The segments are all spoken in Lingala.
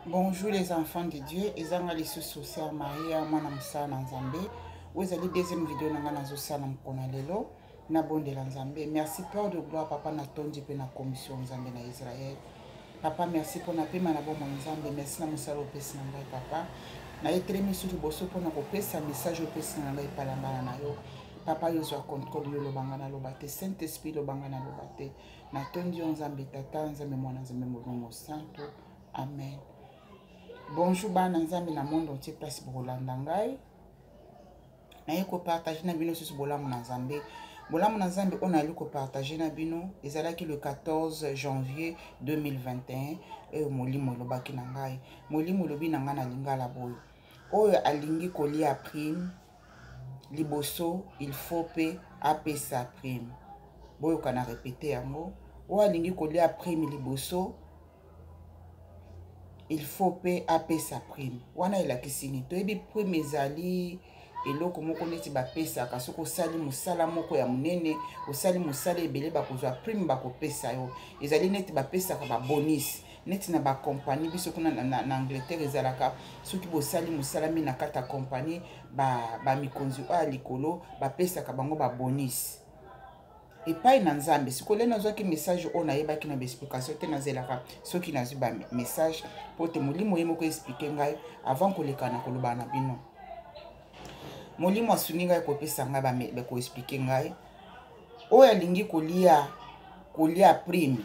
Bonjour les enfants de Dieu, ezanga lisusu sœur Maria mwana mosala na Nzambe. Oyo ezali deuxième video na ngai nazosala mokolo na lelo nabondela Nzambe. Merci Père de gloire papa natondi mpe na commission Nzambe na Israël. Papa merci mpo na pema na bomoi Nzambe, merci na mosala opesi na ngai papa. Nayetelemi lisusu liboso mpo na kopesa message opesi na ngai epalangana na yo. Papa yo zwa contrôle yo loba ngai naloba te, Saint Esprit loba ngai naloba te. Natondi yo Nzambe Tata, Nzambe Mwana, Nzambe Molimo Mosantu. Amen. Bonjour bana Nzambe na monde entier place bokolanda ngai. Naye kopartage na bino susu bolamu na Nzambe. Bolamu na Nzambe oyo nayali kopartage na bino ezalaki le 14 janvier 2021 oyo molimo elobaki na ngai. Molimo elobi na ngai na lingala boye. Oyo alingi kolia prime liboso il faut pe apesa prime. Boyoka na repete yango. Oyo alingi kolia prime liboso il faut pe apesa prime wana elakisi nini toyebi prime ezali eloko moko neti bapesaka soki osali mosala moko ya monene osali mosala ebele bakozwa prime bakopesa yo ezali neti bapesaka babonisi neti na bakompani biso kuna na, na, na angleterre ezalaka soki bosali mosala mingi na kati ya kompani bamikonzi ba oyo ya likolo bapesaka bango babonisi epai na nzambe sikoyo lelo nazwaki message oyo nayebaki na baexplication te nazelaka soki nazwi bamessage mpo te molimo ye moko explike ngai avant koleka na koloba na bino molimo asungi ngai kopesa ngai koexplike ngai oyo alingi kolia kolia prime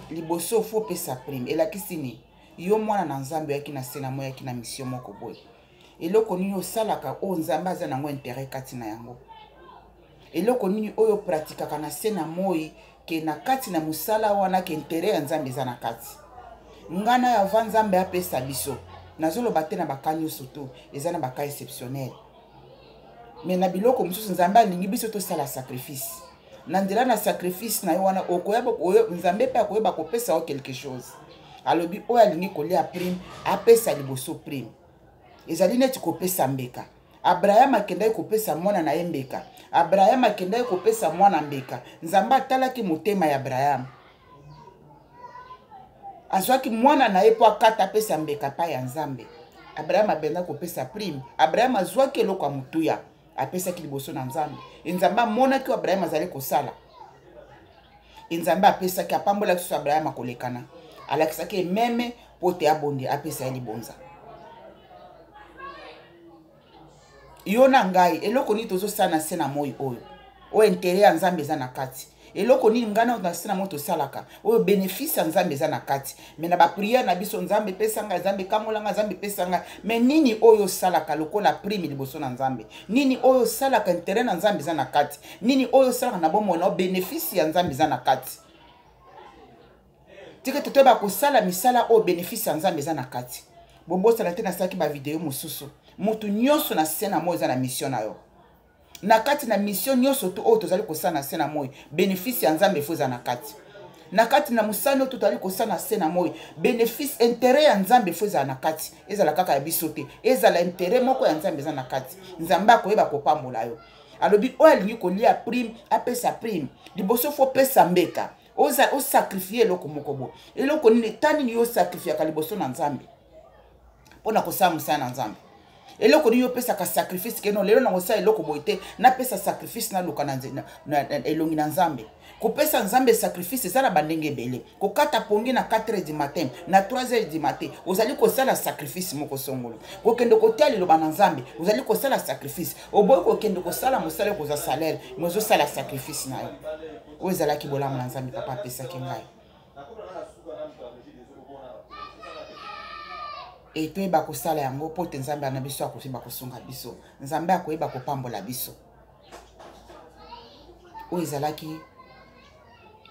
liboso fo opesa prime elakisi nini yo mwana na nzambe oyaki na se na moi oyaki na mission moko boye eloko nini osalaka oyo nzambe aza nango interet kati na yango eloko nini oyo opratikaka na se na moi ke na kati na mosala wana ke interet ya nzambe eza na kati ngai na yo ava nzambe apesa biso nazoloba te na baka nyonso to eza na baka exceptionnel me na biloko mosusu nzambe alingi biso tosala sacrifice na nzela na sacrifice na yo wana okoyeba nzambe mpe akoyeba kopesa yo quelque chose alobi oyo alingi kolia prime apesa liboso prime ezali neti kopesa mbeka abraham akendaki kopesa mwana na ye mbeka abraham akendaki kopesa mwana mbeka nzambe atalaki motema ya abraham azwaki mwana na ye mpo akata apesa mbeka epai ya nzambe abraham abenda kopesa prime abraham azwaki eloko ya motuya apesaki liboso na nzambe e nzambe amonaki oyo abraham azali kosala e nzambe apesaki apambolaki susu abraham akolekana alakisaki ye meme mpo te abonde apesa ye libonza yo na ngai eloko nini tozosala na se na moi oyo oyo intere ya nzambe eza na kati eloko nini ngai na se na moi tosalaka oyo bénéfice ya nzambe eza na kati me na bapriere na biso nzambe epesa ngai nzambe ekangola ngai nzambe epesa ngai me nini oyo osalaka lokola prime liboso na nzambe nini oyo osalaka intere na nzambe eza na kati nini oyo osalaka na bomoi na yo bénéfice ya nzambe eza na kati tika ete toyeba kosala misala oyo bénéfice ya nzambe eza na kati bobosana te nasalaki bavideo mosusu moto nyonso na se na moi eza na mission na yo na kati na mission nyonso to oyo tozali kosala na se na moi bénéfice ya nzambe efo eza na kati na kati na mosala oyo tozali kosala na se na moi bénéfice intérêt ya nzambe efo ezala na kati ezala kaka ya biso te ezala intérêt moko ya nzambe eza na kati nzambe akoyeba kopambola yo alobi oyo alingi kolia prime apesa prime liboso fo pesa mbeka oza osakrifie eloko moko bo eloko nini ta nini yo osakrifiyaka liboso na nzambe mpo na kosala mosala na nzambe eloko nini opesaka sacrifice keno lelo nakosala eloko boye te napesa sacrifice naluka na, na, na, elongi na nzambe kopesa nzambe sacrifice eza na bandenge ebele kokata pongi na 4 heures du matin na 3 heures du matin ozali kosala sacrifice moko songolo kokende kotia liloba na nzambe ozali kosala sacrifice oboyi kokende kosala mosala okozwa salaire mais ozosala sacrifice na yo oyo ezalaki bolamu na nzambe papa apesaki ngai e toyeba kosala yango mpo te nzambe na biso akoyeba kosunga biso nzambe akoyeba kopambola biso oyo ezalaki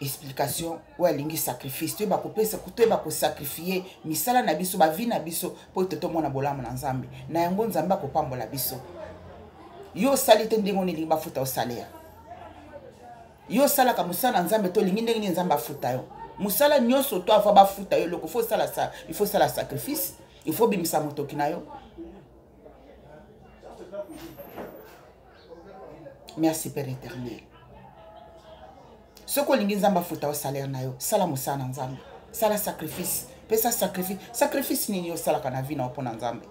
explication oyo alingi sacrifice toyeba kopesa toyeba kosakrifie misala na biso bavi na biso mpo ete tomona bolamu na nzambe na yango nzambe akopambola biso yo osali te ndenge onelingi bafuta yo salaire yo osalaka mosala na nzambe to olingi ndenge nini nzambe afuta yo mosala nyonso to ava bafuta yo eloko fo osala il faut osala sacrifice il faut obimisa motoki na yo merci père éternel soki olingi nzambe afuta yo salaire na yo sala mosala na nzambe sala sacrifice Pesa sacrifice. Sacrifice nini osalaka na vie na yo mpo na Nzambe?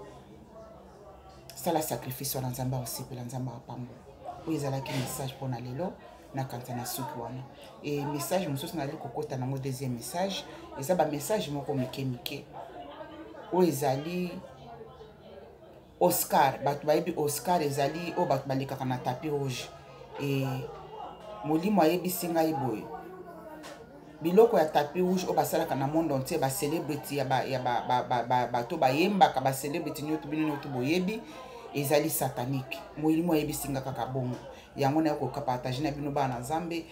Sala sacrifice wana, Nzambe akosepela, Nzambe akopambola. Oyo ezalaki message mpo na lelo. Nakanisa na suki wana. E message mosusu nazali kokota nango, deuxième message, eza bamessage moko mike mike. Oyo ezali Oscar. Bato bayebi Oscar, ezali oyo bato balekaka na tapis rouge. E molimo ayebisi ngai boye: biloko ya tapis rouge oyo basalaka na monde entier, bacelebrity ya bato bayembaka, bacelebrity nyonso, bino nyonso boyebi, ezali satanique. Molimo ayebisi nga kaka bongo. Yango naye koka partage na bino, bana na Nzambe.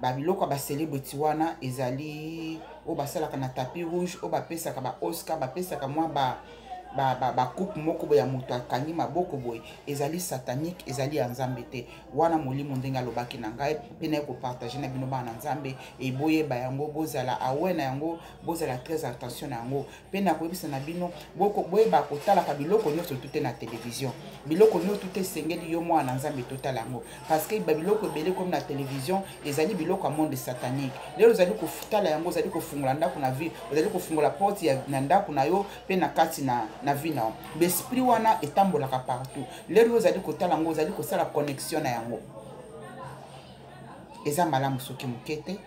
Babiloko ya bacelebrity wana ezali oyo basalaka na tapis rouge, oyo bapesaka ba Oscar, bapesaka mwa ba bacoupe moko boye ya moto akangi maboko boye, ezali satanique, ezali ya Nzambe te. Wana molimo ndenge alobaki na ngai, mpe naye kopartage na bino, bana na Nzambe. Eboyeba yango, bozala aware na yango, bozala très attention na yango. Mpe nakoyebisa na bino, boyeba kotalaka biloko nyonso tu te na télévision. Biloko nyonso tu te esengeli yo mwana na Nzambe totala yango, parce que babiloko ebele komi na télévision ezali biloko ya monde satanique. Lelo ozali kotala yango, ozali kofungola ndako na vie, ozali kofungola porte na ndako na yo mpe na kati na vie na yo. Baesprit wana etambolaka partout. Lelo ozali kotala yango, ozali kosala connexion na yango. Eza malamu soki moke te.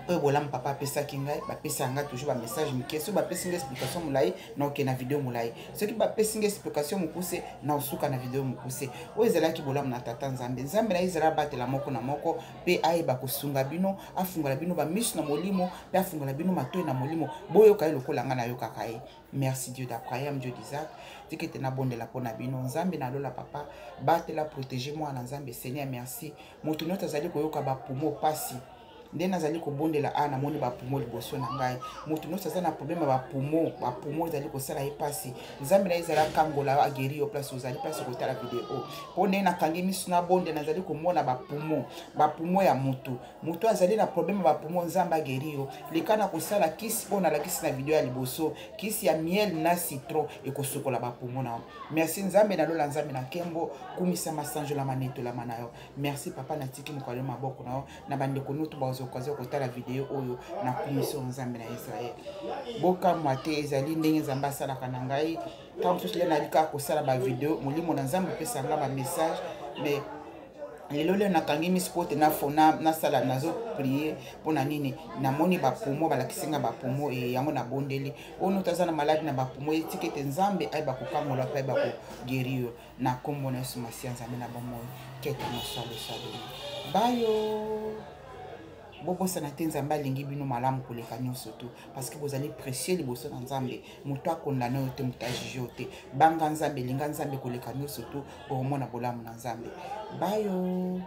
Oyo bolamu papa apesaki ngai, bapesaka ngai toujours bamessage mike. Soki bapesi ngai explication molai, naokende na video molai. Soki bapesi ngai explication mokuse, naosuka na video mokuse. Oyo ezalaki bolamu na tata Nzambe. Nzambe na Ezala abatela moko na moko mpe ayeba kosunga bino, afungola bino bamiso na molimo mpe afungola bino matoi na molimo, boyoka ye lokola ngai nayokaka ye. Merci Dieu d'Abraham, Dieu d'Isaac. Tika ete nabondela mpo na bino. Nzambe na lola, papa, batela, protege mwana Nzambe. Seigneur, merci. Moto nyonso azali koyoka bapoumon pasi, nde nazali kobondela. A namoni bapoumon liboso na ngai. Moto nyonso aza na problème ya bapoumon, bapoumon ezali kosala ye mpasi, Nzambe na ye ezali akangola, aguérir yo place ozali, place kotala video. Mpo ndenge nakangi miso nabonde, nazali komona bapoumon, bapoumon ya moto. Moto azali na problème ya bapoumon, Nzambe aguérir yo. Leka na kosala kisi oyo nalakisi na video ya liboso, kisi ya miel na citron, ekosukola bapoumon na yo. Merci Nzambe na lola, Nzambe na nkembo, kumisama, sanjolama, netolama na yo. Merci papa. Natiki mokolo maboko na yo na bandeko nyonso bazwa occasion kotala video oyo. Nakumisi oyo Nzambe na Israel. Bokamwa te, ezali ndenge Nzambe asalaka na ngai. Ntango mosusu le nali kaka kosala bavideo, molimo na Nzambe opesa nga bamessage. Mais lelo lelo nakangi miso po te nasala, nazoprier. Mpona nini? Namoni bapoumon, balakisi nga bapoumon. E yango nabondeli. Oyo noto aza na maladi na bapoumon, etika ete Nzambe ayeba kokangola mpe ayeba koguérir yo na nkombo na Yesu Masiya, Nzambe na bomoi. Kete mosalo saloni bayo. Bobosana te, Nzambe alingi bino malamu koleka nyonso tu, parce que bozali précieux liboso na Nzambe. Moto akondana oyo te, moto ajuge oyo te. Banga Nzambe, elinga Nzambe koleka nyonso tu, okomona bolamu na Nzambe. Bayo.